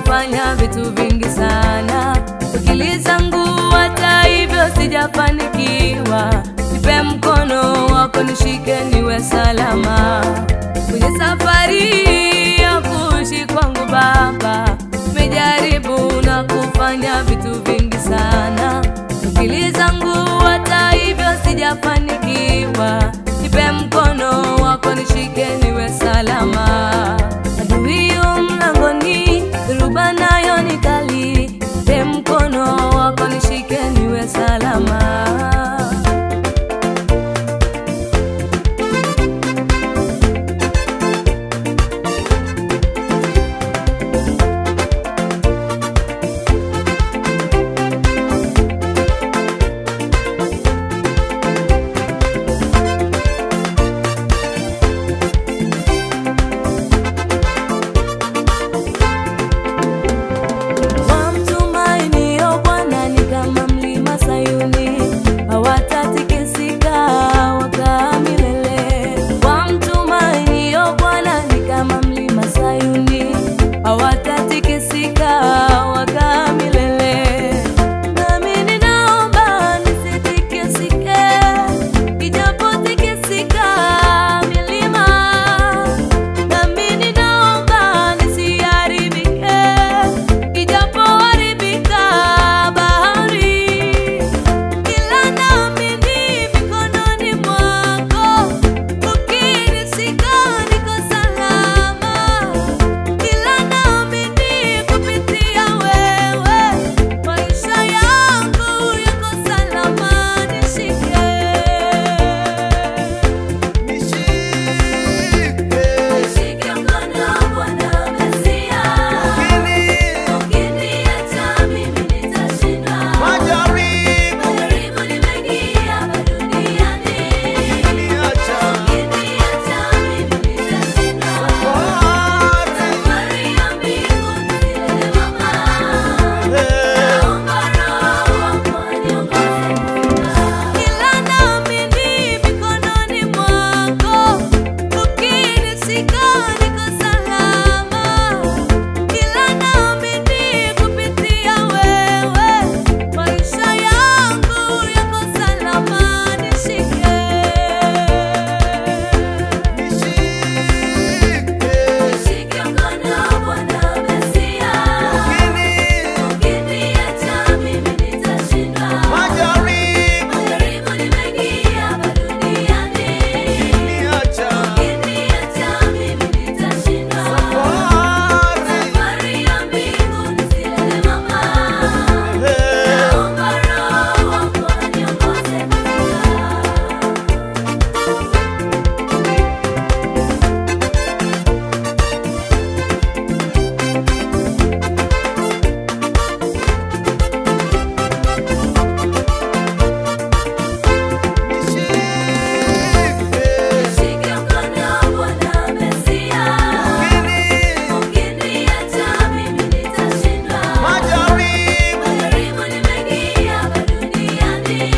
kufanya vitu vingi sana. Akili zangu hata hivyo sijafanikiwa. Nipe mkono wako nishike niwe salama. Kwenye safari ya kuishi kwangu Baba, nimejaribu na kufanya vitu vingi sana. Akili zangu hata hivyo sijafanikiwa. Nipe mkono wako nishike niwe salama. Adui yu mlangoni, dhoruba nayo ni kali. Nipe mkono wako nishike niwe salama. Wamtumainio Bwana ni kama mlima Sayuni, hawatatikisika wakaa milele. Wamtumainio Bwana ni kama mlima Sayuni, hawatatikisika wakaa milele. Nami ninaomba nisitikisike, ijapotikisika milima. Nami ninaomba nisiharibike, ijapoharibika bahari. Ila naamini mikononi mwako, ukinishika niko salama. Ila naamini kupitia wewe, maisha yangu yako salama, nishike. Nishike, Nishike mkono Bwana Mesia, ukiniacha mimi nitashindwa. Majaribu Majaribu ni mengi hapa duniani, niacha, ukiniacha mimi nitashindwa. safari Safari ya mbinguni silelemama, naomba Roho wako aniongoze kufika. Ila naamini mikononi mwako, ukinishika niko salama. Ila naamini kupitia wewe, maisha yangu yako salama, nishike. Nishike, Nishike mkono Bwana Mesia, ukiniacha mimi nitashindwa. Majaribu Majaribu ni mengi hapa duniani, niacha, ukiniacha mimi nitashindwa. safari Safari ya mbinguni silelemama, naomba Roho wako aniongoze kufika. Nishike, Nishike mkono Bwana Mesia, ukiniacha mimi nitashindwa. Majaribu Majaribu ni mengi hapa duniani,